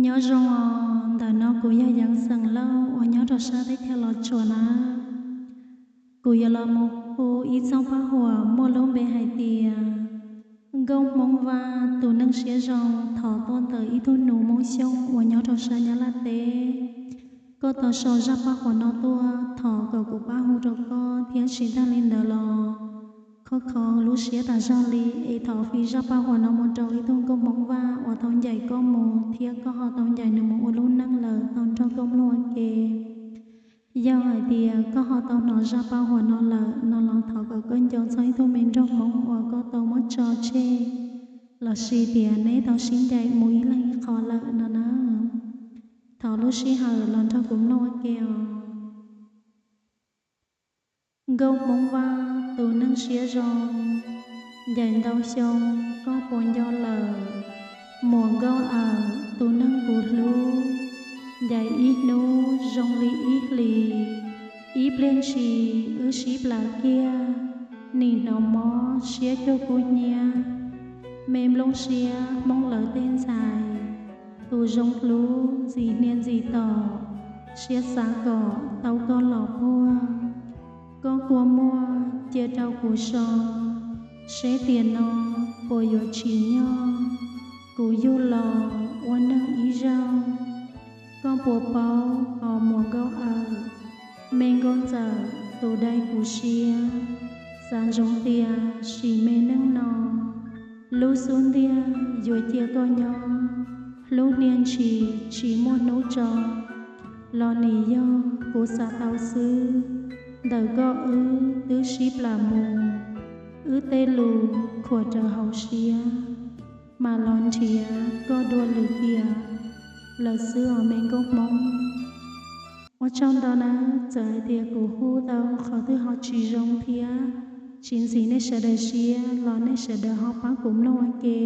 Nyob zoo os, ntawm no kuv yog Yeev xeem Lauj uas nyob rau sab teb chaws Los Tsuas na. Kuv yuav los mus hu ib txoj paj huam muaj lub npe hais tias Nkauj Hmoob Vaj tus neeg siab zoo, thov tuaj ntawm ib tug nus Hmoob Xyooj uas nyob rau sab Nyab Laj teb. Koj tau sau zaj paj huam no tuaj, thov kom kuv pab hu rau koj thiab tsis tag li ntawd los kho kho lub siab tas zog li es thov fij zaj paj huam no mus rau ib tug nkauj Hmoob Vaj uas tau ncaim koj mus thiab koj ho tau ncaim nws mus ua lub neej lawm tau nrog koj mloog ua ke. Yog hais tias koj ho tau hnov zaj paj huam no lawm no los thov kom koj nco txog ib tug me nraug Hmoob uas koj tau muab tso tseg lossis tias neb tau sib ncaim mus ib leeg ib qho lawm no na. Thov lub sij hawm los nrog kuv mloog ua ke os. Nkauj Hmoob Vaj tus neeg siab zoo, ncaim ntau xyoo koj puas nco lawm? Muam Nkauj Awm tus neeg kuv hlub, ncaim ib hnub zoo li ib hlis, ib pliag ntshis wb sib plam kiag, nim hnov mob siab cuag kub hnyiab, me nplooj siab Hmoob lawv tej ntxhais, tus zoo hlub ntxim hnia ntxim tom, siab xav kom tau koj los puag. Koj kua muag cia rau kuv so, seb tiam no puas yuav tsim nyog kuv yug los ua neeg ib zaug. Koj puas paub os Muam Nkauj Awm, me nkauj ntxawm tus dai kuv siab, xav ntsoov tias sim me neej no lub xub ntiag yuav cia koj nyob, hlub hnia ntshis tsis muaj hnub tso, los nim yog kuv xav tau xwb. Ntawm koj wb twb sib plam mus, wb tej lus khuam raws hauv siab, mam los nrhiav koj dua lwm tiam lawm xwb os me nkauj Hmoob. Ua tsaug ntau nawb, txawm hais tias kuv hu tau qhov twg ho tsis zoo thiab tsis ntxim nej sawv daws siab los nej sawv daws ho pab kuv mloog ua ke.